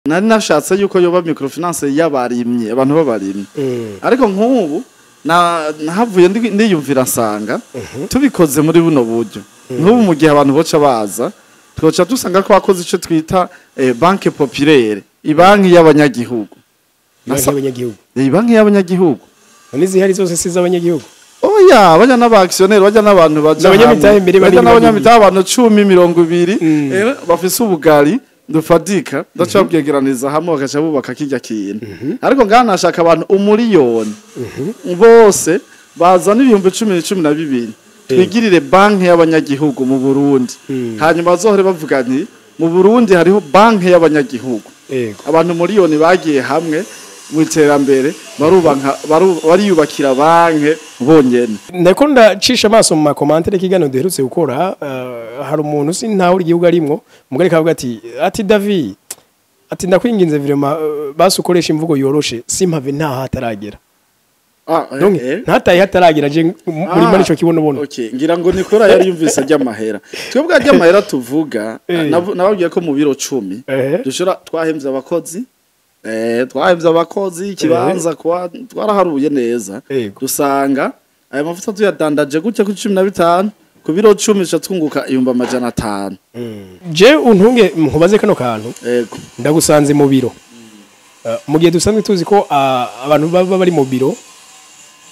Nari nashatse yuko yoba microfinance y'abarimyi, abantu b'abarimyi. Ariko nk'ubu nahavuye ndiyumvira nsanga tubikoze muri buno buryo. Nk'ubu mu gihe abantu boca baza, twoca dusanga ko bakoze ico twita banque populaire, ibanki y'abanyagihugu. Banki y'abanyagihugu. Ibanki y'abanyagihugu. None zihari zose si iz'abanyagihugu? Oya, bajya n'aba-actionnaire, bajya n'abantu baja N'abanyamitahe mbere bajya banini. N'abanyamitahe, abantu 10, 20, bafise ubugari dufatika, ndaca babwegeraniriza hamwe bagaca bubaka kirya kintu. Ariko ngaha nashaka abantu 1 miliyoni bose bazana 10.000, 12.000, twigirire banki y'abanyagihugu mu Burundi. Hanyuma bazohore bavuga nti mu Burundi hariho banki y'abanyagihugu. Abantu miliyoni bagiye hamwe mu iterambere, bariyubakira banki bonyene. Ndako ndacisha amaso mu ma commentaires y'ikiganiro duherutse gukora, hari umuntu sintaho igihugu arimwo mugari kavuga ati David, ati ndakwinginze vraiment, basi ukoresha imvugo yoroshe, simpave ntaho hataragera. Donc ntataye hataragera je muri muri ico kibonobono. Okay, ngira ngo nikora yari yumvise ajya amahera. Twebwe ajya amahera tuvuga, nababwiye ko mu biro 10 dushobora twahemvye abakozi, twahemvye abakozi, ikibanza kwa twaraharuye neza. Dusanga aya mavuta tuyadandaje gutya kuri 15 ku biro 10, duca twunguka 500.000. Je untunge nkubaze kano kantu. Yego. Ndagusanze mu biro. Mu gihe dusanzwe tuzi ko abantu baba bari mu biro,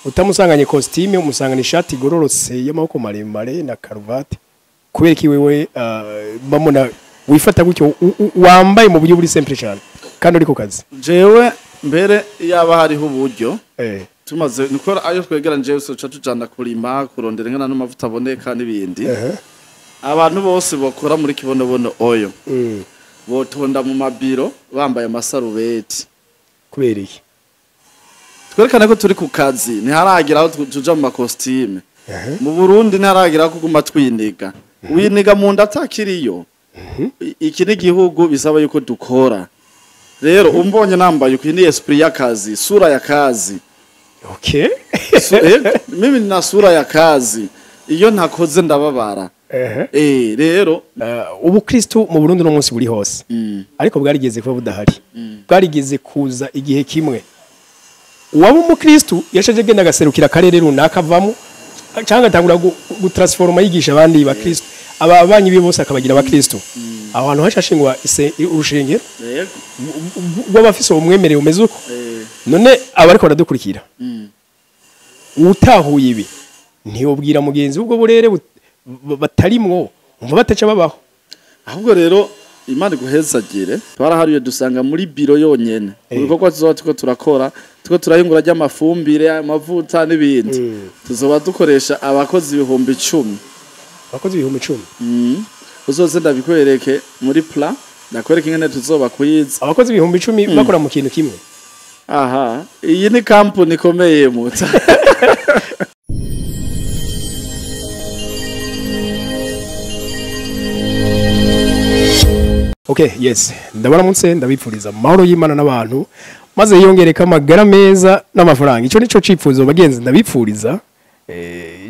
utamusanganye costume, umusangana ishati igororotse y'amaboko maremare na karuvati, kubera ko wewe bamona wifata gutyo, wambaye mu buryo buri simple cyane kandi uri ku kazi? Jewe mbere yaba hariho uburyo tumaze nikora ayo twegeranije yose, duca tujana kurima, kurondera ingana n'amavuta aboneka n'ibindi. Abantu bose bakora muri Kibonobono Oil botonda mu mabiro bambaye amasarubeti. Kubera iki? Twerekane ko turi ku kazi, ntiharagira aho tuja mu ma costume. Mu Burundi ntiharagira aho kuguma twiniga, winiga mu nda atakiriyo. Iki ni igihugu bisaba yuko dukora. Rero umbonye nambaye uku, ni esprit y'akazi, sura ya kazi. Mimi nina sura ya kazi, iyo ntakoze ndababara. Rero Ubukristo mu Burundi no munsi buri hose, ariko bwarigeze kuba budahari, bwarigeze kuza igihe kimwe. Uwaba umukristo yashaje agenda agaserukira akarere runaka avamo, cyangwa agatangura gutransforma, yigisha abandi bakristo, aba banyi be bose akabagira abakristo. Aho hantu hashashingwa urushengero rw'abafise uwo mwemerere umeze uko. None abariko baradukurikira, utahuye ibi ntiyobwira mugenzi ubwo burere batarimwo, umva bataca babaho? Ahubwo rero Imana iguhezagire, twarahariye dusanga muri biro yonyene mu bikorwa tuzoba turiko turakora, turiko turahingura ry'amafumbire, amavuta n'ibindi, tuzoba dukoresha abakozi 10.000. Abakozi 10.000? Uzoze ndabikwereke muri plan, ndakwereke ingene tuzoba kwiza. Abakozi 10.000 bakora mu kintu kimwe? Aha, iyi ni kampuni ikomeye muta. Okay, yes. Ndabaramutse, ndabipfuriza amahoro y'Imana n'abantu, maze yiyongereka amagara meza n'amafaranga. Ico nico cipfuzo bagenzi ndabipfuriza.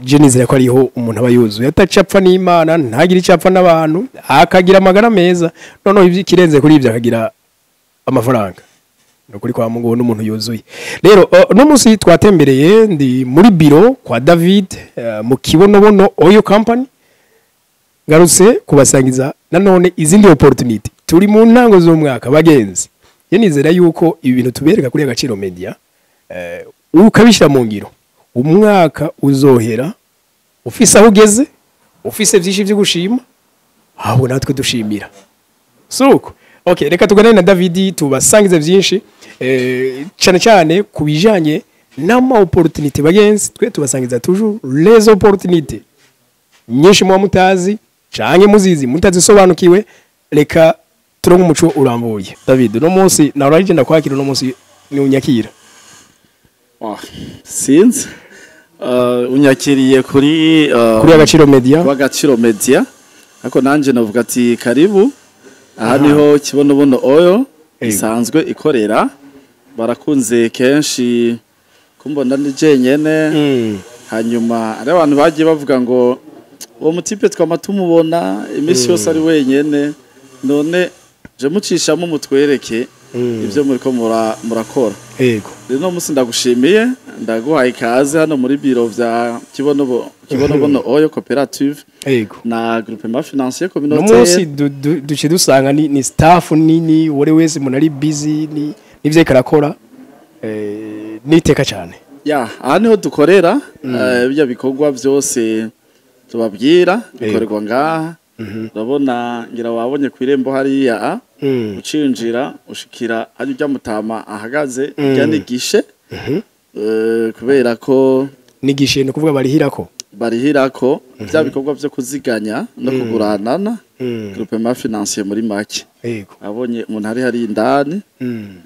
Je nizera ko ariho umuntu aba yuzuye, atacapfa n'Imana, ntagire icapfa n'abantu, akagira amagara meza, noneho ikirenze kuri ibyo akagira amafaranga. Nukuri kwa Mungu n'umuntu yuzuye. Rero no munsi twatembereye, ndi muri biro kwa David, mu Kibonobono Oil Company. Ngarutse kubasangiza nanone izindi opportunity. Turi mu ntango z'umwaka bagenzi, ye nizera yuko ibi bintu tubereka kuri Agaciro Media, ukabishyira mu ngiro, umwaka uzohera ufise aho ugeze, ufise byinshi byo gushima, ahubwo natwe dushimira suko. Okay, reka tuganire na David, tubasangize byinshi, cyane cyane ku bijanye n'ama opportunity. Bagenzi, twe tubasangiza toujours les opportunités nyinshi muba mutazi canke muzizi mutazisobanukiwe. Reka turonke umuco urambuye. David, uno munsi nararije ndakwakira, uno munsi ni unyakira. Ah, sinzi, unyakiriye kuri kuri Agaciro Media. Kuri Agaciro Media, ariko nanje navuga ati karibu. Aha niho Kibonobono Oil isanzwe ikorera. Barakunze kenshi kumbona ndi jenyene. Hanyuma ari abantu bagiye bavuga ngo uwo mutipe twama tumubona iminsi yose ari wenyene, none Je mucishamo mutwereke ivyo muriko murakora. Yego. Rero musi ndagushimiye, ndaguhaye ikaze hano muri biro vya Kibonobono Oyo Coopérative. Yego. Na groupement financier No communautaire. Munsi duce dusanga ni staff nini, wore wese umuntu ari busy ni nivyo karakora, niteka cyane. Ya, aha niho dukorera ibyo bikorwa byose tubabwira bikorerwa ngaha. Urabona ngira wabonye ku irembo hariya, ucinjira ushikira ari ujya mutama ahagaze, ujya nigishe, kubera ko nigishe ni kuvuga barihirako, barihirako bya bikorwa byo kuziganya no kuguranana, groupement financier muri make. Yego. Abonye umuntu ari hari indani,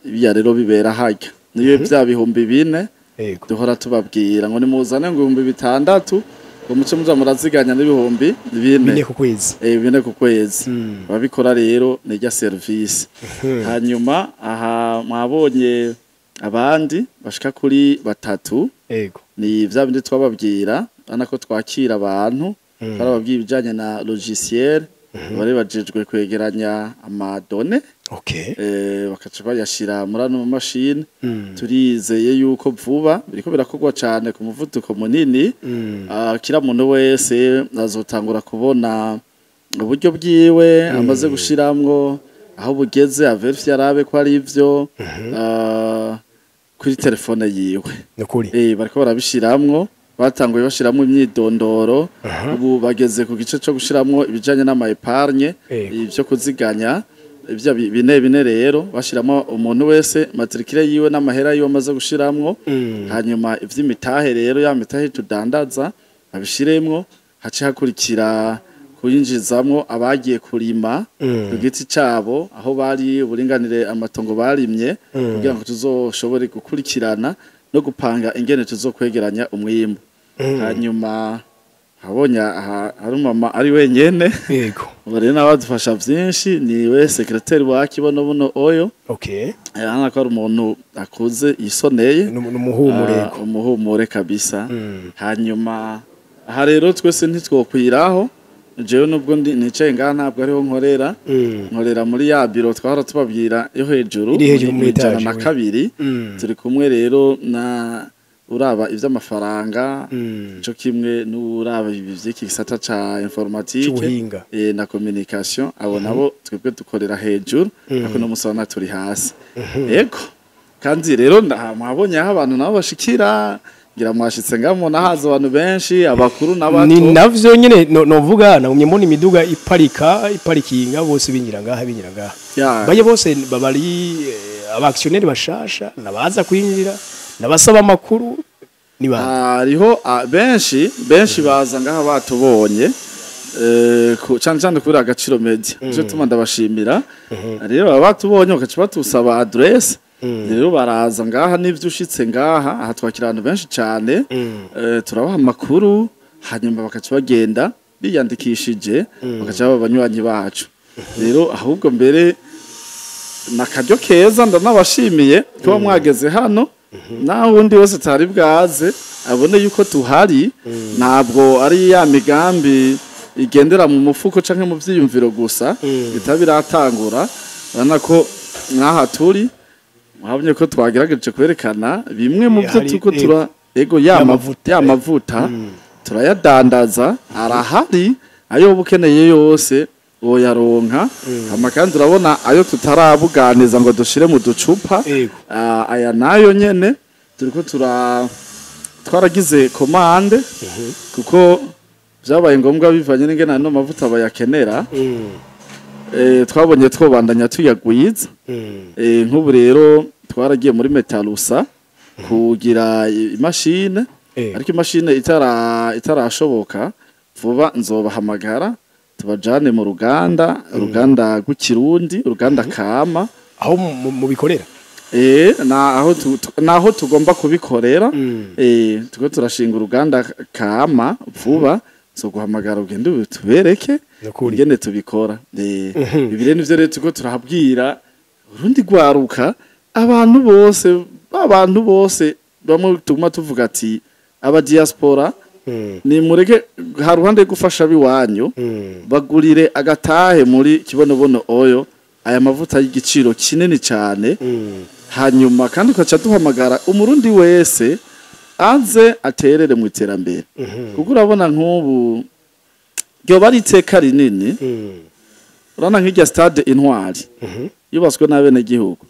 ibiya rero bibera hajya niyo bya 4000. Yego. Duhora tubabwira ngo nimuzane ngo 6000 ngo muce muza muraziganya n'ibihumbi 4 ku kwezi. 4 ku kwezi. Babikora rero nijya service. Hanyuma aha mwabonye abandi bashika kuri 3. Yego. Ni vya bindi twababwira anako twakira abantu, barababwiye ibijanye na logiciel, bari bajejwe kwegeranya amadone. Okay. Bakaca bayashira muri ano mashini. Turizeye yuko vuba biriko birakorwa cyane ku muvuduko munini. Kira muntu wese azotangura kubona uburyo bwiwe amaze gushiramwo aho bugeze, averify arabe ko ari ivyo kuri telefone yiwe. Nukuri. Bariko barabishiramwo, batanguye bashiramwo imyidondoro, ubu bageze ku gice cyo gushiramwo ibijanye n'ama épargne, ivyo kuziganya, ibyo bine rero bashiramo umuntu wese matricule yiwe n'amahera yiwe amaze gushiramwo. Hanyuma ivy'imitahe rero, ya mitahe tudandaza abishiremwo, hace hakurikira kuyinjizamwo abagiye kurima ku giti cabo aho bari uburinganire amatongo barimye, kugira ngo tuzoshobore gukurikirana no gupanga ingene tuzokwegeranya umwimbu. Hanyuma habonye hari mama ari wenyene. Yego. Ubu rero nawe adufasha vyinshi, ni we secrétaire wa Kibonobono Oyo. Okay. Hano ko ari umuntu akuze yisoneye, numuhumure. Umuhumure kabisa. Hanyuma aha rero twese ntitwokwiraho, jewe nubwo nicaye ngaha ntabwo ariho nkorera, nkorera muri ya biro twahora tubabwira yo hejuru, iri hejuru muri ijana etage, na kabiri. Turi kumwe rero na uraba ivy'amafaranga, ico kimwe n'uraba ibi vy'iki gisata ca informatique c'ubuhinga na communication, abo nabo twebwe dukorera hejuru, ariko no musana turi hasi. Yego. Kandi rero mwabonye aho abantu nabo bashikira, ngira mwashitse ngamo nahaza abantu benshi, abakuru n'abato. Ni navyo nyene novuga nagumye mbona imiduga iparika iparikinga bose binjira ngaha binjira ngaha. Baye bose babari aba actionnaire bashasha nabaza kwinjira nabasaba amakuru ni bande. Hariho benshi baza ngaha batubonye, cyane cyane kuri Agaciro Media. Nico tuma ndabashimira. Rero baba batubonye bakaca batusaba adresse. Rero baraza ngaha n'ivyo ushitse ngaha, aha twakira abantu benshi cyane. Turabaha amakuru hanyuma bakaca bagenda biyandikishije, bakaca baba abanywanyi bacu. Rero ahubwo mbere nakaryo keza ndanabashimiye kuba mwageze hano, naho undi wese atari bwaze abone yuko tuhari. Ntabwo ari ya migambi igendera mu mufuko canke mu vyiyumviro gusa, itabiratangura. Urabona ko nkaha turi mwabonye ko twagerageje kwerekana bimwe mu byo tuko tura ego ya mavuta, ya mavuta turayadandaza, arahari, ayo ubukeneye yose woyaronka. Hama kandi urabona ayo tutarabuganiza ngo dushire mu ducupa, aya nayo nyene turiko twaragize commande, kuko vyabaye ngombwa bivanye n'ingene ano mavuta bayakenera. Twabonye twobandanya tuyagwiza. Nk'ubu rero twaragiye muri Metalusa kugira imashine, ariko imashine itarashoboka vuba nzobahamagara tubajane mu ruganda, uruganda rw'ikirundi, uruganda kama aho mubikorera. Na aho tugomba kubikorera. Tuko turashinga uruganda kama vuba, nzoguhamagara ugende tubereke ingene tubikora. Ibi rero nivyo rero tuko turahabwira urundi rwaruka, abantu bose bamwe tuguma tuvuga ati aba diaspora ni mureke haruhande gufasha biwanyu, bagurire agatahe muri Kibonobono Oyo Aya mavuta y'igiciro kinini cyane. Hanyuma kandi ukaca duhamagara Umurundi wese aze aterere mu iterambere, kuko urabona nk'ubu ryoba ari iteka rinini. Urabona nk'irya stade Intwari yubatswe n'abenegihugu.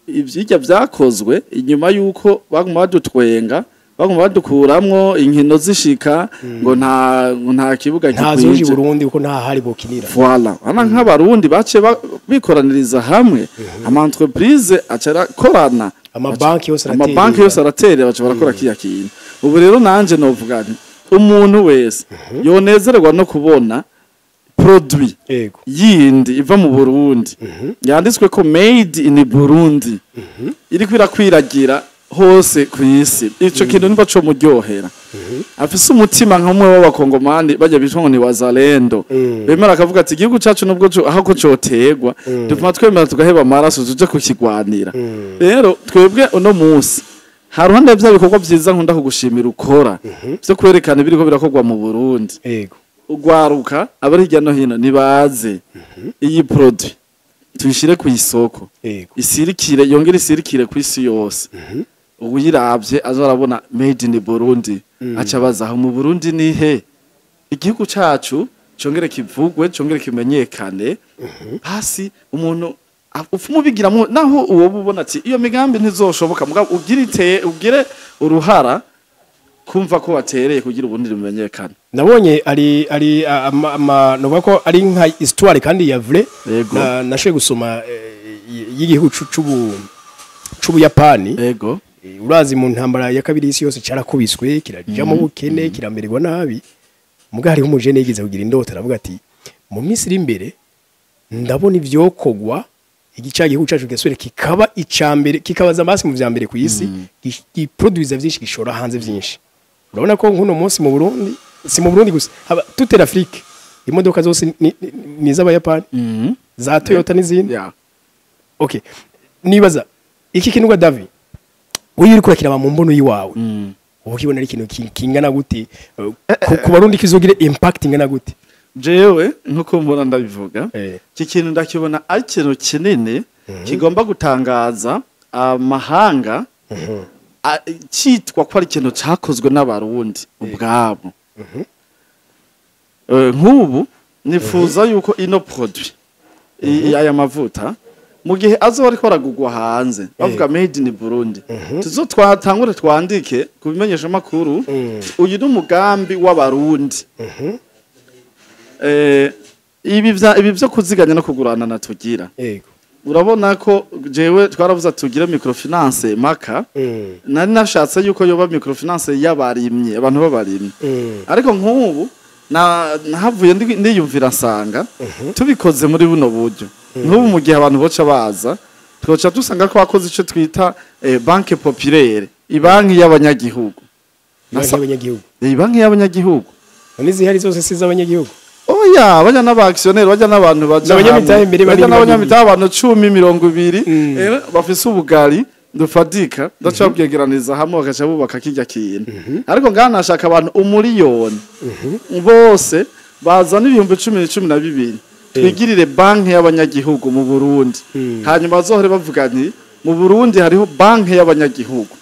Ivyirya vyakozwe inyuma yuko baguma badutwenga, baguma badukuramwo inkino zishika ngo nta kibuga Nta zoje i gikwije. Burundi kuko nta hari bokinira. Voilà, ana nk'Abarundi bace bikoraniriza hamwe, ama entreprise aca arakorana. Amabanki yose araterera. Amabanki yose araterera, baca barakora kiya kintu. Ubu rero nanje novuga nti umuntu wese yonezererwa no kubona produit yindi iva mu Burundi yanditswe ko "made in Burundi", iriko irakwiragira hose ku isi, ico kintu niba co muryohera, afise umutima nk'umwe w'Abakongomani bajya bitwa ngo ni wazalendo, bemera akavuga ati igihugu cacu nubwo aho ko cotegwa, dupfa twemera tugaheba amaraso tuje kukigwanira. Rero twebwe uno munsi haruhande vya bikorwa vyiza nkunda kugushimira ukora vyo kwerekana ibiriko birakorwa mu Burundi, ugwaruka abari hirya no hino nibaze iyi produit tuyishire ku isoko, isirikire, yongere isirikire ku isi yose. Uyiravye aza arabona "made in Burundi", aca abaza aho mu Burundi ni he. Igihugu cacu congere kivugwe, congere kimenyekane hasi. Umuntu upfuma ubigiramwo, naho uwo ubona ati iyo migambi ntizoshoboka, mugabo ugire iteye, ugire uruhara kumva ko watereye kugira ubundi bumenyekane. Nabonye ari novuga ko ari nka histoire kandi ya vrai. Nashoboye gusoma y'igihugu c'Ubuyapani. Urazi mu ntambara ya kabiri y'isi yose carakubiswe, kiraja mu bukene, kiramererwa nabi. Muga hariho umujene yigeze kugira indoto, aravuga ati mu minsi iri imbere ndabona ivyokogwa igica gihugu cacu kigasubira kikaba icambere, kikabaza amasi mu vya mbere ku isi, giproduiza vyinshi, gishora hanze vyinshi. Urabona ko nk'uno munsi mu Burundi, si mu Burundi gusa, haba toute l'Afrique, imodoka zose ni iz'Abayapani, za Toyota n'izindi. Okay, nibaza iki kintu ga David, uyu uriko urakiraba mu mbono yiwawe, uba ukibona ari ikintu kingana gute ku Barundi, kizogire impact ingana gute? Jewe nkuko mbona ndabivuga, iki kintu ndakibona ari ikintu kinini kigomba gutangaza amahanga, citwa ko ari ikintu cakozwe n'Abarundi ubwabo. Nk'ubu nifuza yuko ino produit, aya mavuta, mu gihe azoba ariko aragugwa hanze bavuga "made in Burundi", tuzo twatangure twandike ku bimenyesha makuru, uyu ni umugambi w'Abarundi. Ibi vyo kuziganya no kugurana na tugira, urabona ko jewe twaravuze tugire microfinance maka. Nari nashatse yuko yoba microfinance y'abarimyi, abantu b'abarimyi. Ariko nk'ubu nahavuye ndiyumvira nsanga tubikoze muri buno buryo, nk'ubu mu gihe abantu boca baza, twoca dusanga ko bakoze ico twita banque populaire, ibanki y'abanyagihugu. Banki y'abanyagihugu? Banki y'abanyagihugu. None zihari zose si iz'abanyagihugu? Oya, bajya n'aba actionnaire, bajya n'abantu baja N'abanyamitahe hamwe. mbere Bajya banini. N'abanyamitahe, abantu 10, 20, bafise ubugari dufatika, ndaca babwegeraniriza hamwe bagaca bubaka kirya kintu. Ariko ngaha nashaka abantu 1,000,000 bose bazana 10,000, 12,000, twigirire banki y'abanyagihugu mu Burundi. Hanyuma bazohore bavuga nti mu Burundi hariho banki y'abanyagihugu.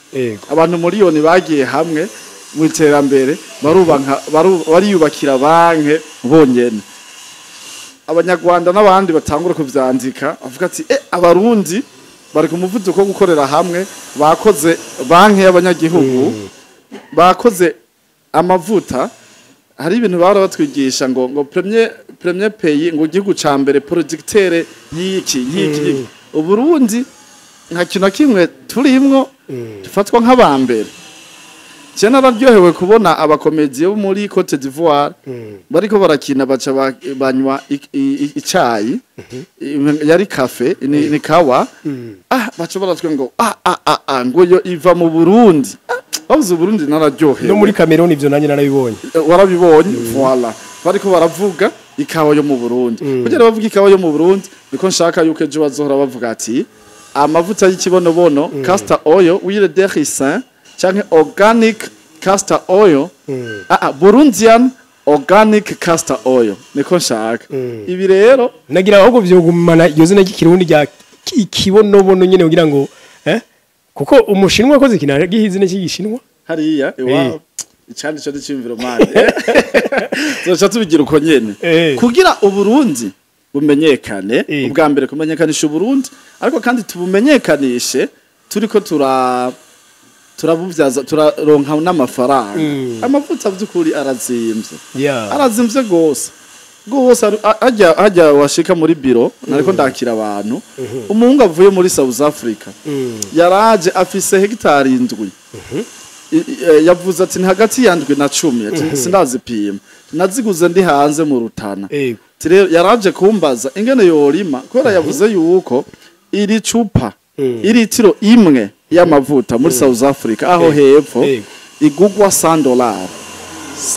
Abantu miliyoni bagiye hamwe mu iterambere, bariyubakira banki bonyene. Abanyarwanda n'abandi batangura kuvyandika, avuga ati Abarundi bari ku muvuduko wo gukorera hamwe, bakoze banki y'abanyagihugu, bakoze amavuta. Hari ibintu bahora batwigisha ngo premier pays, ngo igihugu ca mbere producteur y'iki y'iki y'iki. Uburundi nta kintu na kimwe turimwo dufatwa nk'abambere. Je nararyohewe kubona aba comédiens bo muri Cote d'Ivoire bariko barakina, baca banywa icayi, yari café, ni kawa. Baca baratwe ngo ah ah ah ah, ngo yo iva mu Burundi. Bavuze Uburundi nararyohewe. No muri Cameroon ivyo nanjye narabibonye. Warabibonye, voilà, bariko baravuga ikawa yo mu Burundi. Kugira bavuga ikawa yo mu Burundi, niko nshaka yuko ejo bazohora bavuga ati amavuta y'ikibonobono, castor oil, huile de ricin canke organic castor oil, Burundian. Organic castor oil niko nshaka. Ibi rero nagira ahubwo vyogumana iyo zina ry'ikirundi rya ikibonobono nyene kugira ngo kuko umushinwa akoze ikintu giha izina cy'igishinwa hariya iwabo icandi cyo n'iciyumviro mani tuzoca tubigira uko nyene kugira Uburundi bumenyekane. Ubwa mbere kumenyekanisha Uburundi, ariko kandi tubumenyekanishe turiko turabubyaza, turaronka n'amafaranga. Amavuta by'ukuri arazimvye, arazimvye gose gose. Hajya washika muri biro nariko ndakira abantu, umuhungu avuye muri South Africa yaraje afise hegitari 7. Yavuze ati ni hagati ya 7 na 10, ati sindazipima, naziguze ndi hanze mu Rutana. Rero yaraje kumbaza ingene yorima, kubera yavuze yuko iri cupa iritiro imwe y'amavuta muri South Africa aho hepfo igugwa $100.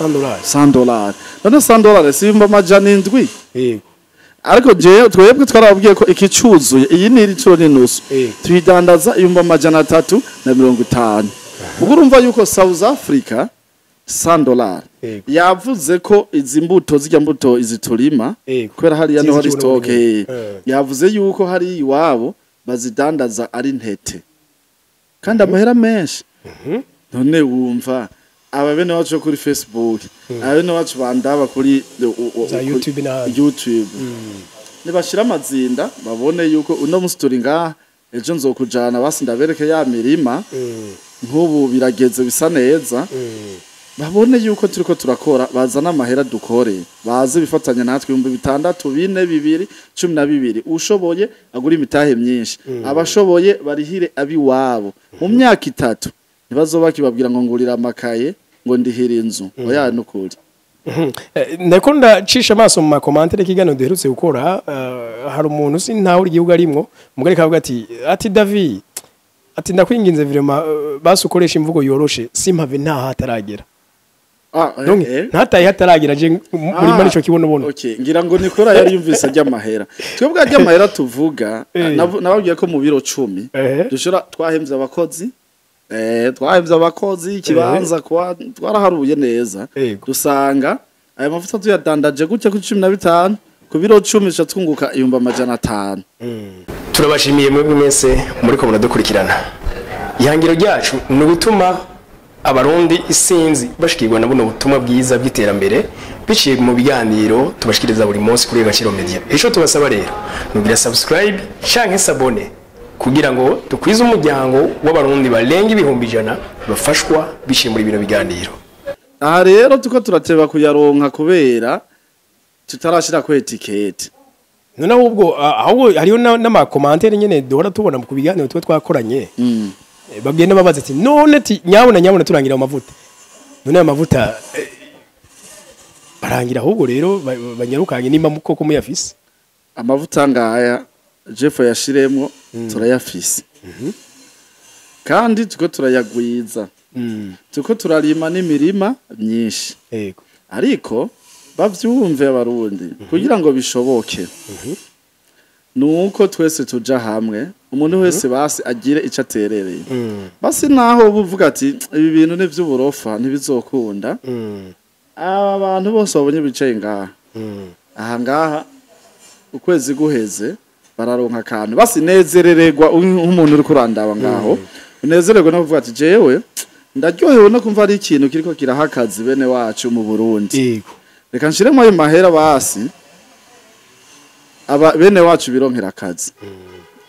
$100. $100. None $100 si 700,000. Ariko jewe twebwe twarababwiye ko ikicuzuye iyi ni iritiro n'inusu tuyidandaza 350,000. Ubwo urumva yuko South Africa $100 yavuze ko izi mbuto zijya mbuto izi turima kubera hariya niho hari stock, yavuze yuko hari iwabo bazidandaza ari ntete kandi amahera menshi. None wumva aba bene wacu kuri Facebook, aba bene wacu bandaba kuri YouTube na YouTube, nibashira amazinda babone yuko uno musi turi ngaha, ejo nzokujana basi ndabereke ya mirima nk'ubu birageze bisa neza, babone yuko turiko turakora, bazana amahera dukore, baze bifatanya natwe 6,000 4 2 12. Ushoboye agura imitahe myinshi, abashoboye barihire abiwabo mu myaka 3 ntibazoba kibabwira ngo ngurira amakaye ngo ndihire inzu. Oya nukuri. Ndako ndacisha amaso mu makomantere kigano duherutse gukora, hari umuntu sintaho igihugu arimwo mugari kavuga ati David, ati ndakwinginze vraiment basukoresha imvugo yoroshe simpave nta hataragera. Ntataye hataragera je muri mari ico kibonobono. Okay, ngira ngo nikora yari yumvise ajya amahera. Twebwe ajya amahera tuvuga nababwiye ko mu biro 10 dushora twahemvye abakozi. Twahemvye abakozi ikibanza kwa twaraharuye neza. Dusanga aya mavuta tuyadandaje gutya ku 15 ku biro 10 cha twunguka 500,000. Turabashimiye mwebwe mwese muri ko muradukurikirana. Ihangiro ryacu ni ugutuma abarundi isinzi bashikirwa na buno butumwa bwiza bw'iterambere biciye mu biganiro tubashikiriza buri munsi kuri Agaciro Media. Ico tubasaba rero nugira subscribe canke s'abonner kugira ngo dukwize umuryango w'abarundi barenga 100,000 bafashwa biciye muri bino biganiro. Aha rero tuko turateba kuyaronka kubera tutarashira ku etikete. None ahubwo ahubwo hariyo n'amakomantere nyene duhora tubona ku biganiro tuba twakoranye. Bagenda babaza ati none ti nyabona turangira amavuta. None amavuta barangira ahubwo rero banyarukanye nimba koko muyafise. Amavuta ngaya Jeff yashiremwo turayafise. Kandi tuko turayagwiza. Tuko turarima n'imirima myinshi. Yego. Ariko bavyumve abarundi kugira ngo bishoboke. Nuko twese tuja hamwe, umuntu wese basi agire ico aterereye. Basi naho ubuvuga ati ibi bintu ni vy'uburofa ntibizokunda. Aba bantu bose babonye bicaye ngaha. Aha ngaha ukwezi guheze bararonka akantu. Basi nezerererwa nk'umuntu uri kurandaba ngaho. Unezererwa no kuvuga ati jewe ndaryohewe no kumva ari ikintu kiriko kirahakazi bene wacu mu Burundi. Yego. Reka nshiremo ayo mahera basi aba bene wacu bironkera akazi.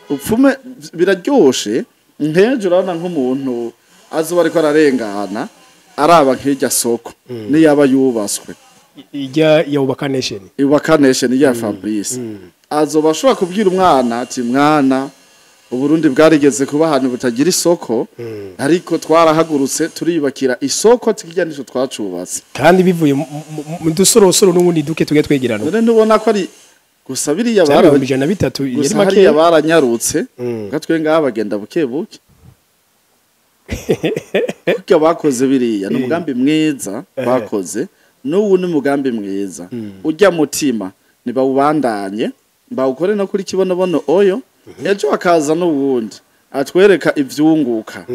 Upfume biraryoshe nkejo urabona nk'umuntu azoba ariko ararengana araba nk'irya soko niyaba yubaswe ijya ya Ubaka Nation, Ubaka Nation ya Fabrice, azoba ashobora kubwira umwana ati mwana Uburundi bwarigeze kuba ahantu butagira isoko, ariko twarahagurutse turiyubakira isoko tukijya nico twacubatse kandi bivuye mu dusorosoro n'ubundi duke tuge twegerana. None ntubona ko ari gusa biriya bara 103 yari make baranyarutse gatwe ngaha bagenda buke buke. Kuko bakoze biriya ni umugambi mwiza bakoze, n'ubu ni umugambi mwiza ujya mutima nibawubandanye bawukore no kuri kibonobono oyo, ejo akaza n'ubundi atwereka ivyunguka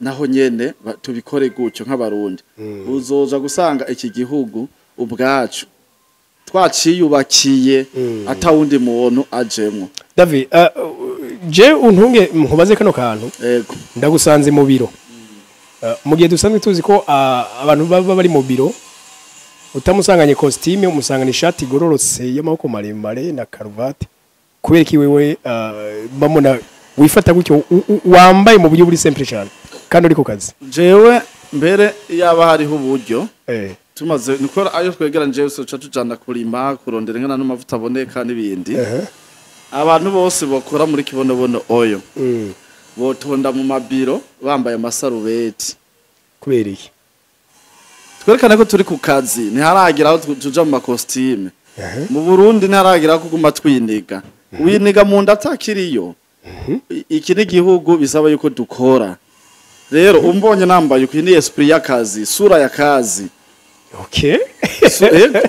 naho nyene tubikore gutyo nk'abarundi. Uzoja gusanga iki gihugu ubwacu twaciyubakiye atawundi muntu ajemwo. David, je untunge nkubaze kano kantu. Yego. Ndagusanze mu biro. Mu gihe dusanzwe tuzi ko abantu baba bari mu biro, utamusanganye costume, umusangana ishati igororotse y'amaboko maremare na karuvati, kubera iki wewe bamona wifata gutyo, wambaye mu buryo buri simple cyane kandi uri ku kazi? Jewe mbere yaba hariho uburyo tumaze nikora ayo twegeranje yose uca tujana kurima, kurondera ingana n'amavuta aboneka n'ibindi. Abantu bose bakora muri Kibonobono oyo botonda mu mabiro bambaye amasarubeti. Kubera iki? Twerekane ko turi ku kazi, ntiharagira aho tuja mu makositime. Mu Burundi ntiharagira ko kuguma twiniga, winiga mu nda atakiriyo. Iki ni igihugu bisaba yuko dukora. Rero umbonye nambaye uku, ni esprit y'akazi, sura ya kazi.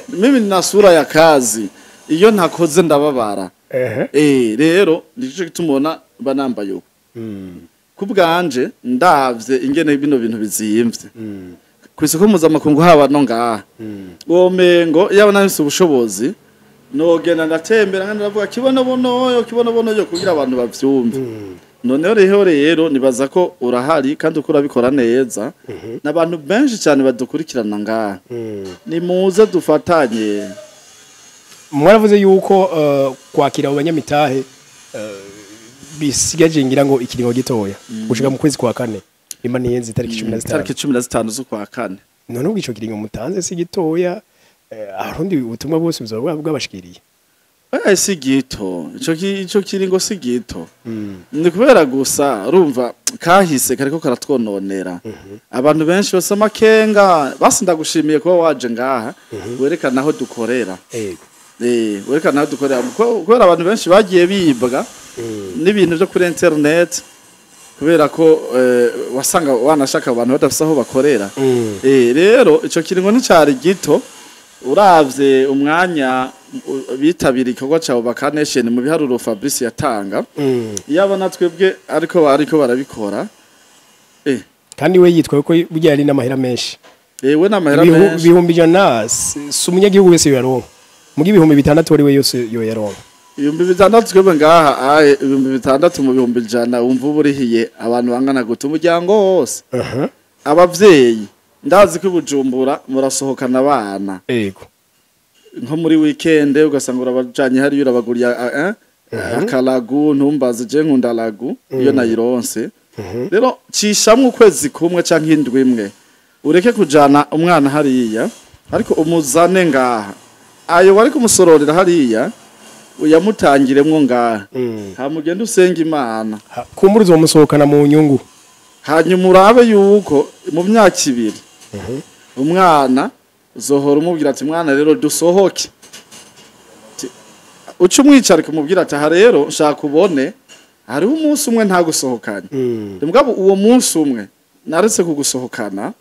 Mimi nina sura ya kazi, iyo ntakoze ndababara. Rero nico gituma mba nambaye uko. Kubwanje ndavye ingene bino bintu bizimvye kw'isoko mpuzamakungu, haba no ngaha, uwo mengo yaba nafise ubushobozi nogenda ndatembera nkandi ndavuga Kibonobono yo, Kibonobono yo, kugira abantu bavyumve. Noneho rero nibaza ko urahari kandi uko urabikora neza, n'abantu benshi cyane badukurikirana ngaha, nimuze dufatanye. Mwaravuze yuko kwakira abo banyamitahe bisigaje ngira ngo ikiringo gitoya gushika mu kwezi kwa kane, nimba ntihenze itariki 15. Tariki 15 z'ukwa kane. None ubwo ico kiringo mutanze si gitoya, arundi ubutumwa bwose buzoba bwabashikiriye? Si gito, ico kiringo si gito, ni kubera gusa urumva kahise kariko karatwononera. Abantu benshi basa amakenga. Basi ndagushimiye kuba waje ngaha werekana aho dukorera. Werekana aho dukorera, kubera abantu benshi bagiye bibwa n'ibintu byo kuri internet, kubera ko wasanga wanashaka abantu badafise aho bakorera. Rero ico kiringo nticari gito, uravye umwanya bitabira igikorwa ca Ubaka Nation mu biharuro Fabrice yatanga, yaba natwebwe ariko bariko barabikora. Kandi we yitwa ko burya yari n'amahera menshi. We n'amahera menshi. 100,000 si umunyagihugu wese yoyaronka, muga 6000 wari we yose yoyaronka. 6000 twebwe ngaha aye, 6000 mu 100,000, wumva uburihiye abantu bangana gute, umuryango wose? Abavyeyi ndazi ko i Bujumbura murasohokana abana. Nko muri weekend ugasanga urabajanye hariya, urabaguriye akaragu, ntumbaze, je nkunda ragu iyo nayironse. Rero cishamwe ukwezi kumwe canke indwi imwe, ureke kujana umwana hariya, ariko umuzane ngaha. Ayo wari kumusororera hariya uyamutangiremwo ngaha, hamugenda usenga Imana. Kumbura uzomusohokana mu nyungu. Hanyuma urabe yuko mu myaka 2 umwana uzohora umubwira ati mwana rero dusohoke, uca umwicarika umubwira ati aha rero nshaka ubone hariho umunsi umwe ntagusohokanye. Mugabo uwo munsi umwe naretse kugusohokana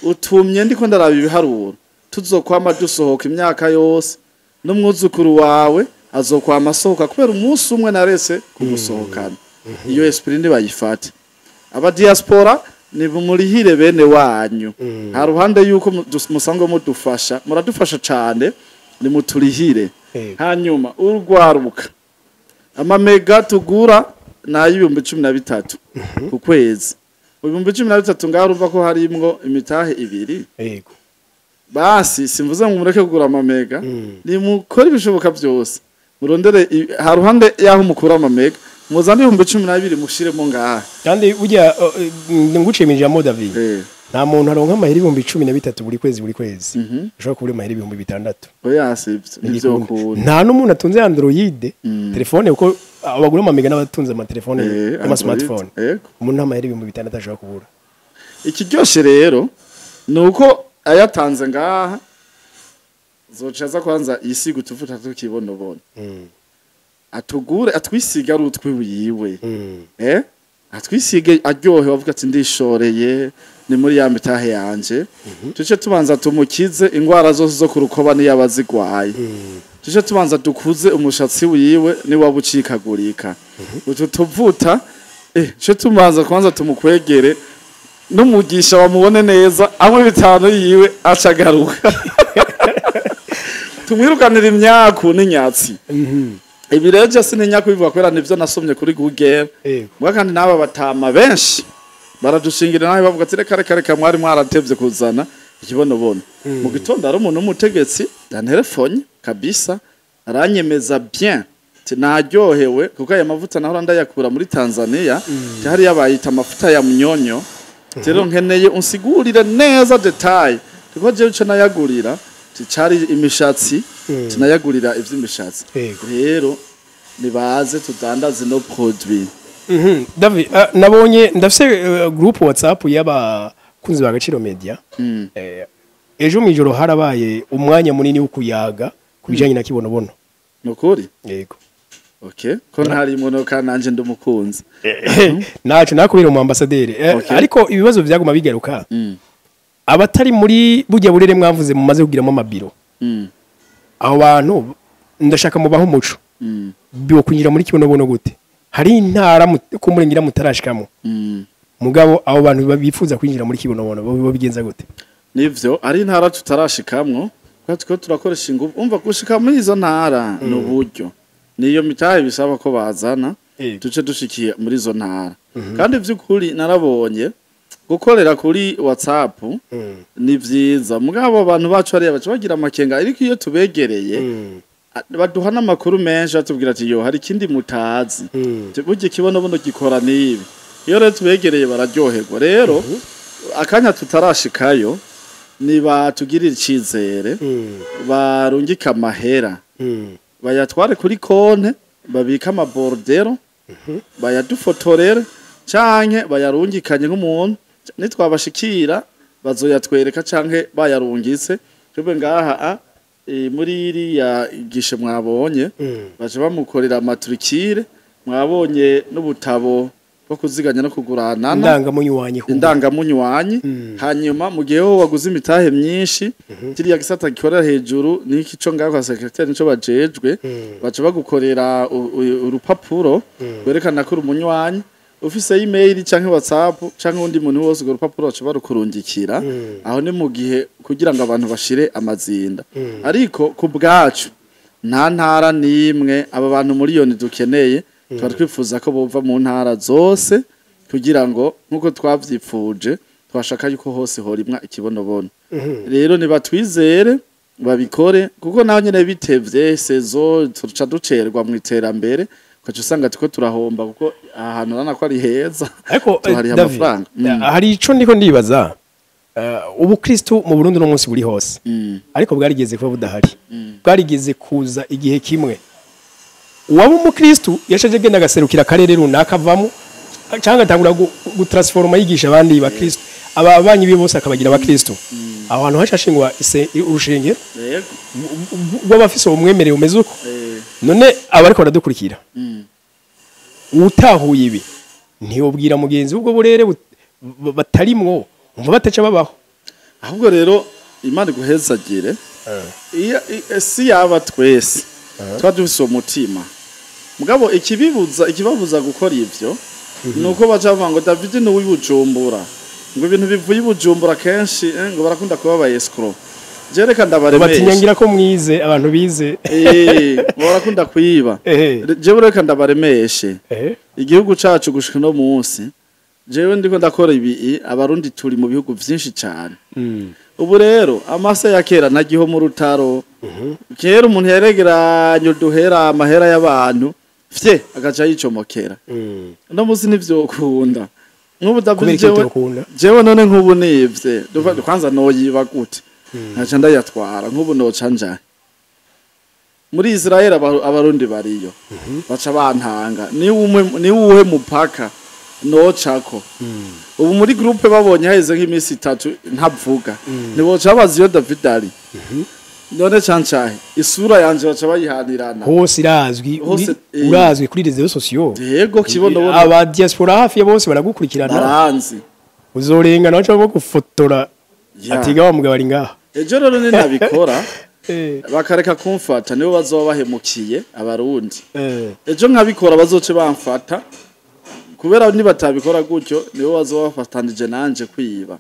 utumye ndiko ndaraba ibiharuro, tuzokwama dusohoka imyaka yose, n'umwuzukuru wawe azokwama asohoka kubera umunsi umwe naretse kugusohokana. Iyo esprit ntibayifate. Aba diaspora nibumurihire bene wanyu. Ha ruhande yuko musanzwe mudufasha, muradufasha cane, nimuturihire. Hanyuma urwaruka, amamega tugura nayo 13,000 ku kwezi. 13,000 ngaho urumva ko harimwo imitahe 2. Basi simvuze ngo mureke kugura amamega, nimukore ibishoboka byose murondere ha ruhande yaho mukura amamega, muzane 12,000 mushiremo ngaha. Kandi burya nguciye ijambo David, nta muntu aronka amahera 13,000 buri kwezi buri kwezi ashobora kubura amahera 6000. Oya, sivyo, nivyo kunda. Nta n'umuntu atunze Android telefone, kuko abagura amamega n'abatunze amatelefone ama smartphone, umuntu nta mahera 6000 ashobora kubura. Ikiryoshe rero nuko ayatanze ngaha zoca aza kwanza yisiga utuvuta tukibonobona, atugure atwisiga ari utwi wiwe, atwisige aryohe, bavuga ati ndishoreye ni muri ya mitahe yanje. Tuce tubanza tumukize ingwara zose zo kurukoba niyabazigwaye, tuce tubanza dukuze umushatsi wiwe niwabucikagurika, utu tuvuta, tuce tubanza kwanza tumukwegere n'umugisha wamubone neza, amwe 5 yiwe acagaruka. Tumwirukanira imyaku n'inyatsi. Ibi rero je sintinya kubivuga kubera nivyo nasomye kuri Google. Mbwa kandi n'aba batama benshi baradushingira nawe bavuga ati reka reka reka, mwari mwaratevye kuzana ikibonobono. Mu gitondo hari umuntu w'umutegetsi yanterefonye kabisa, aranyemeza bien ati naryohewe kuko aya mavuta nahora ndayakura muri Tanzania, ati hariya bayita amavuta ya munyonyo. Rero nkeneye unsigurire neza détail, kuko jewe ico nayagurira ati cari imishatsi, tinayagurira ivy'imishatsi. Rero nibaze tudandaze no produit. David, nabonye ndafise group WhatsApp y'abakunzi ba Gaciro Media. Ejo mwijoro harabaye umwanya munini wo kuyaga ku bijanye na kibonobono. Nukuri? Yego. Okay, ko ntari imodoka nanje ndumukunzi. Naco nakubera umu ambassadeur. Ariko ibibazo vyaguma bigaruka. Abatari muri burya burere mwavuze mumaze kugiramo amabiro. Abo bantu ndashaka mubaho umuco. Byo kwinjira muri kibonobono gute? Hari intara kumurengera mutarashikamo. Mugabo abo bantu bifuza kwinjira muri kibonobono bo bigenza gute? Nivyo, ari intara tutarashikamwo, kuko turiko turakoresha ingufu. Umva, gushika muri izo ntara ni uburyo, niyo mitahe bisaba ko bazana duce dushikiye muri izo ntara. Kandi vy'ukuri narabonye gukorera kuri WhatsApp ni vyiza, mugabo abantu bacu hariya baca bagira amakenga, ariko iyo tubegereye baduha n'amakuru menshi, batubwira ati yo hari ikindi mutazi. Burya ikibonobono gikora n'ibi. Iyo rero tubegereye bararyoherwa. Rero akanya tutarashikayo, nibatugirira icizere, barungika amahera, bayatware kuri konte, babike amabordereaux, bayadufotorere canke bayarungikanye nk'umuntu. Nitwabashikira bazoyatwereka canke bayarungitse twebwe ngaha muri iriya gishe mwabonye, baje bamukorera matricule, mwabonye n'ubutabo bwo kuziganya no kuguranana. Indangamunywanyi. Indangamunywanyi. Hanyuma mu gihe wowe waguze imitahe myinshi, kiriya gisata gikorera hejuru n'iki co ngaho kwa secrétaire nico bajejwe, baca bagukorera urupapuro rwerekana ko uri umunywanyi. Ufise email canke WhatsApp canke undi muntu wose, urwo rupapuro baca barukurungikira. Aho ni mu gihe kugira ngo abantu bashire amazinda. Ariko ku bwacu nta ntara n'imwe, aba bantu miliyoni dukeneye, tuba twifuza ko bova mu ntara zose, kugira ngo nk'uko twavyipfuje, twashaka yuko hose horimwa ikibonobono. Rero nibatwizere babikore, kuko naho nyene bitevye sezo tuca ducerwa mu iterambere, ukaca usanga turiko turahomba, kuko aha hantu urabona ko ari heza. Ariko tuhariha David, amafaranga. Hari ico ndiko ndibaza. Ubukristu mu Burundi no munsi buri hose, ariko bwarigeze kuba budahari, bwarigeze kuza igihe kimwe. Uwaba umukristu yashaje agenda agaserukira akarere runaka avamo, cyangwa agatangura gutransforma, yigisha abandi bakristu, ababanyi be bose akabagira abakristu. Aho hantu hashashingwa urushengero rw'abafise uwo mwemerere umeze uko. None abariko baradukurikira, utahuye ibi ntiyobwira mugenzi ubwo burere batarimwo, umva bataca babaho. Ahubwo rero Imana iguhezagire. Iyo si yaba twese tuba dufise uwo mutima, mugabo ikibabuza gukora ivyo nuko baca bavuga ngo David ni uw'ibujumbura, ngo ibintu bivuye i Bujumbura kenshi ngo barakunda kuba aba escroc. Je reka ndabaremeshe. Batinyangira ko mwize, abantu bize. Ngo barakunda kwiba. Jewe reka ndabaremeshe. Igihugu cacu gushika no munsi jewe ndiko ndakora ibi, Abarundi turi mu bihugu vyinshi cane. Ubu rero amase ya kera ntagiho mu rutaro. Kera umuntu yaregeranya uduhera, amahera y'abantu fye, agaca yicomokera. Uno munsi ntivyokunda. Nk'ubu Kubera David, iki jewe bitokunda? Jewe none nk'ubu nivye. Kwanza noyiba gute nkaca ndayatwara? Nk'ubu noca njahe muri Israel? Abarundi bariyo baca bantanga. Ni uwuhe mupaka nocako? Ubu muri groupe babonye haheze nk'iminsi 3 ntavuga, ntiboca bazi iyo David ari. None cancahe isura yanje baca bayihanirana. Hose irazwi. Hose, Urazwi kuri réseaux sociaux. Yego, kibonobono. Aba diaspora hafi ya bose baragukurikirana. Baranzi. Uzorenga nawe bo gufotora atiga wa mugabo ari ngaha. Ejo rero ninabikora bakareka kumfata, nibo bazoba bahemukiye Abarundi. Ejo nkabikora bazoce bamfata. Kubera nibatabikora gutyo, nibo bazoba bafatanije nanje kwiba.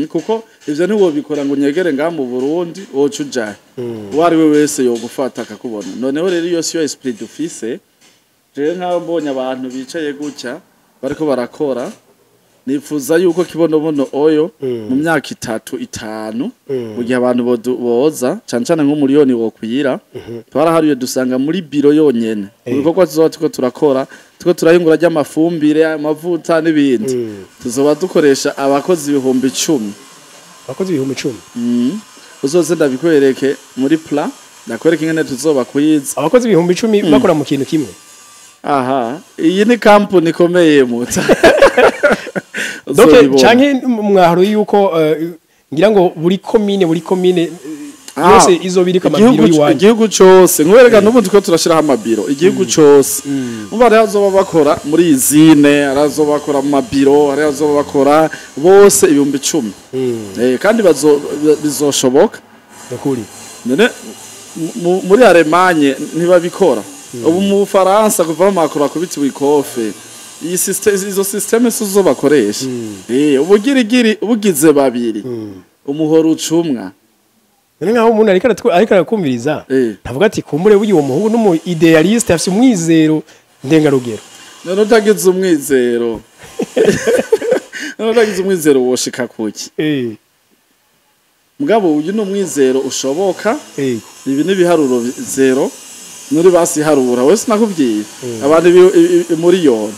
Kuko ivyo ntiwobikora ngo unyegere ngaha mu Burundi, woca ujahe? Uwo ari we wese yogufata akakubona. Noneho rero iyo siyo esprit dufise. Jewe nkaho mbonye abantu bicaye gutya bariko barakora, nifuza yuko Kibonobono Oil mu myaka 3, 5, mu gihe abantu boza cane cane nk'umuriyoni wokwira, twarahariye dusanga muri biro yonyene mu bikorwa tuzoba turiko turakora, turiko turahingura ry'amafumbire, amavuta n'ibindi, tuzoba dukoresha abakozi 10,000. Abakozi 10,000? Uzoze ndabikwereke muri plan, ndakwereke ingene tuzobakwiza. Abakozi 10,000 bakora mu kintu kimwe? Aha, iyi ni kampuni ikomeye muta. Donc Uzobibona. canke mwaharo yuko ngira ngo buri komine yose izoba iriko amabiro y'iwanyu. Igihugu cose, nkwereka n'ubu turiko turashiraho amabiro igihugu cose. Umva, hariho abazoba bakora muri izine, hariho abazoba bakora mu mabiro, hariho abazoba bakora bose 10,000. Kandi bizoshoboka. Nukuri. None muri Allemagne ntibabikora? Ubu mu Bufaransa kuva Macron akubitiwe ikofe, iyi système, izo système sizo bakoresha. Ubugirigiri bugize babiri, umuhoro ucumwa. None nkaho umuntu ariko arakumviriza, ntavuga ati kumbure burya uwo muhungu n'umu idéaliste, afise umwizero ndengarugero? None utagize umwizero woshika kuki? Mugabo uyu ni umwizero ushoboka. Ibi ni ibiharuro zero muri basi harura wese nakubwiye abantu miliyoni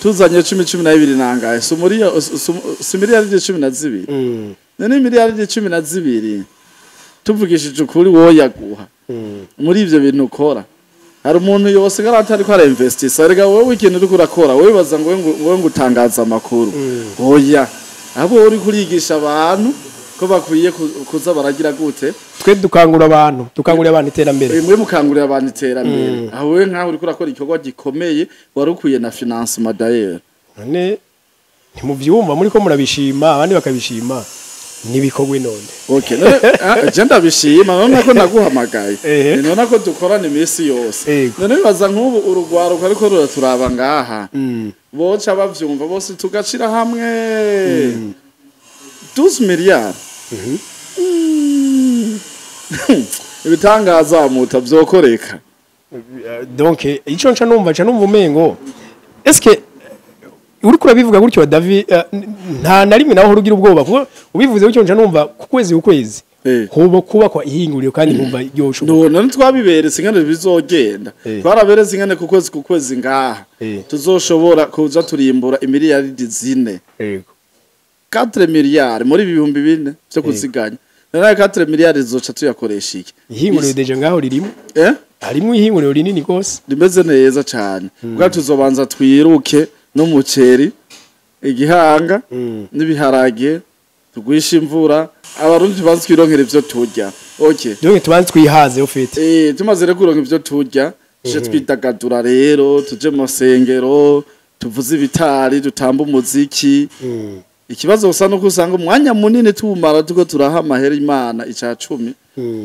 tuzanye 10, 12 nangahe? Si miliyari 12? None miliyari 12, tuvugishije ukuri, woyaguha muri ivyo bintu ukora, hari umuntu yosigara atariko arainvestisa. Erega wowe ikintu uriko urakora, wowe wibaza ngo wowe ngo utangaza amakuru. Oya, abo uri kurigisha abantu ko bakwiye kuza baragira gute? Twe dukangura abantu, dukangurira abantu iterambere. Mwe mukangurira abantu iterambere. Aho wewe nkaho uriko urakora igikorwa gikomeye, wari ukwiye na financement d'ailleurs. None ntimuvyumva, muri ko murabishima, abandi bakabishima, nibikorwe none. Okay, none je ndabishima. None ko naguhamagaye, none ko dukorana iminsi yose. None bibaza nk'ubu urugwaruka ariko ruraturaba ngaha, boca bavyumva bose tugacira hamwe 12 miliyari. Ibitangaza muta vyokoreka. Donc ico nca numva umengo eske uriko urabivuga gutyo, David, nta na rimwe naho urugira ubwoba, kuko ubivuze gutyo nca numva ku kwezi hoba kubakwa ihinguriro, kandi nkumva ryoshoboka. None twabiberetse ingene bizogenda. Twaraberetse ingene ku kwezi ngaha tuzoshobora kuza turimbura imiliyaridi 4. 4 miliyari muri 4000 vyo kuziganya. None 4 miliyari zoca tuyakoresha iki? Ihinguriro déjà ngaho ririmo. Eh? Harimo ihinguriro rinini gose. Rimeze neza cane. Bwa tuzobanza twiruke n'umuceri igihanga n'ibiharage, tugwisha imvura, Abarundi tubanze twironkera ivyo turya, okay? Donc tubanze twihaze ufite. Tumaze rero kuronka ivyo turya, tuje twidagadura rero, tuje mu masengero, tuvuze ibitari, dutamba umuziki. Ikibazo gusa nuko usanga umwanya munini tuwumara tuko turaha amahera Imana ica 10.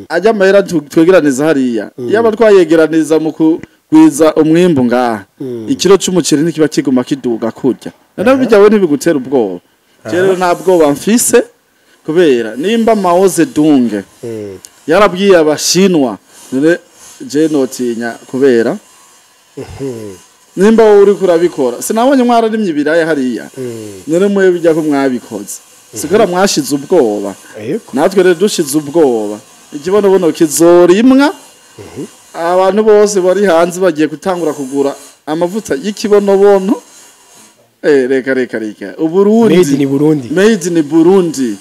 Ajya amahera twegeraniza hariya, yaba twayegeraniza mu kugwiza umwimbu ngaha, ikiro c'umuceri ntikiba kiguma kiduga kurya. None bijya we ntibigutera ubwoba? Rero nta bwoba mfise, kubera nimba Mao Zedong yarabwiye Abashinwa, none je notinya? Kubera nimba wowe uriko urabikora, sinabonye mwararimye ibiraya hariya? None mwe bijya ko mwabikoze, sikora mwashize ubwoba? Natwe rero dushize ubwoba, ikibonobono kizorimwa. Abantu bose bari hanze bagiye gutangura kugura amavuta y'ikibonobono. Reka reka reka, Uburundi. Made in Burundi. Made in Burundi.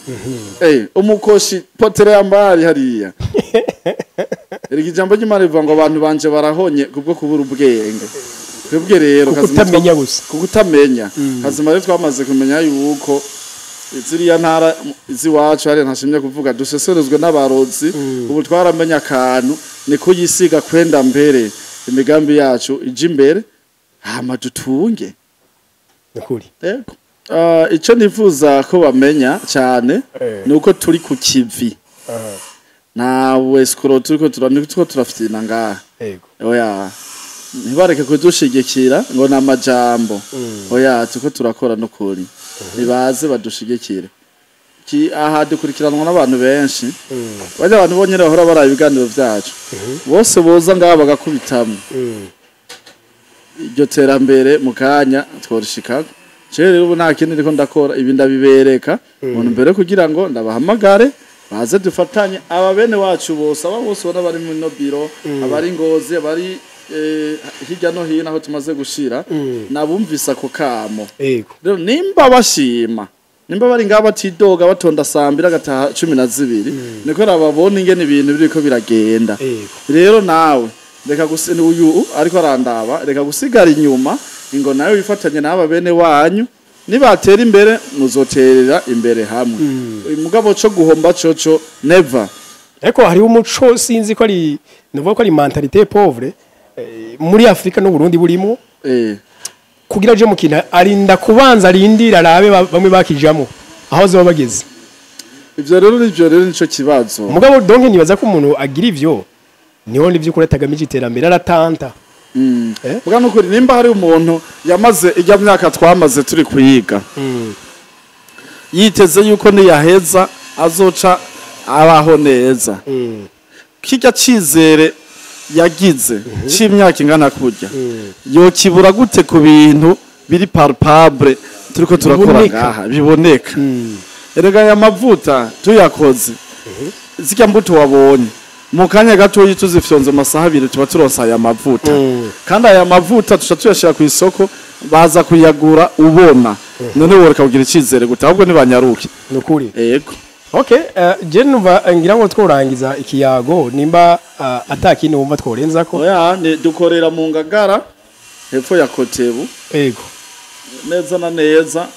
Umukoshi potere yambari hariya. Erega ijambo ry'Imana rivuga ngo abantu banje barahonye kubwo kubura ubwenge. Twebwe rero Kuko kazima utamenya gusa. Kuko utamenya. Kazima rero twamaze kumenya yuko ziriya ntara z'iwacu hariya, ntashimye kuvuga, duseserezwe n'abarozi. Ubu twaramenya akantu ni kuyisiga kwenda mbere, imigambi yacu ije imbere, hama dutunge. Nukuri. Yego. Icyo nifuza ko bamenya cyane ni uko turi ku kivi. Ntawe sikoro turiko turafyina ngaha. Oya. Ntibareke kudushigikira ngo ni amajambo. Oya, tuko turakora n'ukuri, nibaze badushigikire. Aha dukurikiranwa n'abantu benshi, bajya abantu bonyine bahora baraba ibiganiro byacu bose, boza ngaha bagakubitamwo iryo terambere, mu kanya tworishikako. Jewe rero ubu nta kindi ndiko ndakora, ibi ndabibereka umuntu mbere kugira ngo ndabahamagare baze dufatanye. Aba bene wacu bose, aba bose ubona bari muri no biro, abari Ngozi, abari hirya no hino aho tumaze gushira, nabumvise ako kamo. Rero nimba bashima, nimba bari ngaho batidoga, batonda 2:00 agataha 12, niko rababona ingene ibintu biriko biragenda. Rero nawe reka gusa uyu ariko arandaba, reka gusigara inyuma, ingo nawe wifatanye n'aba bene wanyu. Nibatera imbere, muzoterera imbere hamwe. Uyu mugabo co guhomba coco never. Ariko hariho umuco, sinzi ko ari, nuvuga ko ari mentalité pauvre muri Afrika no Burundi burimo, kugira aje mu kintu arinda kubanza arindira arabe bamwe bakijamo aho zoba bageze. Ivyo rero nivyo, rero nico kibazo. Mugabo donc nibaza ko umuntu agira ivyo niho nivyo atagamije iterambere, aratanta. Bwa nukuri, nimba hari umuntu yamaze ijya myaka twamaze turi kuyiga, yiteze yuko niyaheza azoca abaho neza, kijya cizere yagize c'imyaka ingana kurya yokibura gute ku bintu biri palpable turiko turakora? Biboneka. Ngaha biboneka. Erega aya mavuta tuyakoze, zirya mbuto wabonye, mu kanya gatoyi tuzifyonze, amasaha 2 tuba turonse aya mavuta. Kandi aya mavuta tuca tuyashira ku isoko, baza kuyagura ubona. None woreka kugira icizere gute? Ahubwo nibanyaruke. Nukuri. Yego. Okay, je numva ngira ngo tworangiza ikiyago, nimba atakindi wumva tworenzako. Oya, ni dukorera mu Ngagara, hepfo ya Kotebu. Neza na neza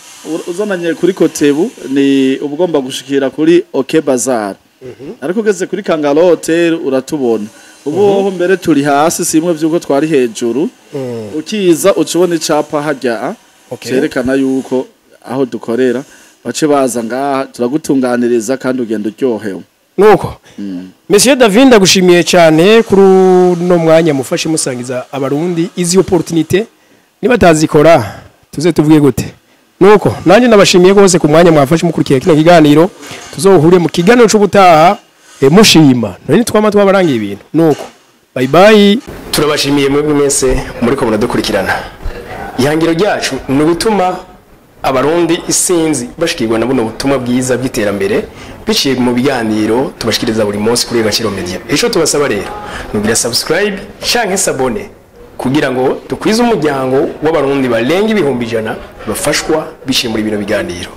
uzananye kuri Kotebu, ni ubugomba gushikira kuri OK Bazar, ariko ugeze kuri Kangalo Hotel uratubona. Ubu hoho mbere turi hasi, simwe vyuko twari hejuru. Ukiza uca ubona icapa harya cerekana yuko aho dukorera, bace baza ngaha, turagutunganiriza kandi ugenda uryohewe. Nuko Monsieur David, ndagushimiye cyane kuri uno mwanya mufashe musangiza abarundi izi opportunité. Niba tazikora tuze tuvuge gute? Nuko nanjye ndabashimiye rwose ku mwanya mwafashe mukurikiye kino kiganiro. Tuzohure mu kiganiro c'ubutaha, mushima none twama twabarangiye ibintu. Nuko bye bye. Turabashimiye mwebwe mwese muriko muradukurikirana. Ihangiro ryacu ni ugutuma abarundi isinzi bashikirwa na buno butumwa bwiza bw'iterambere biciye mu biganiro tubashikiriza buri munsi kuri Agaciro Media. Ico tubasaba rero nugira subscribe canke s'abonner kugira ngo dukwize umuryango w'abarundi barenga 100,000 bafashwa biciye muri bino biganiro.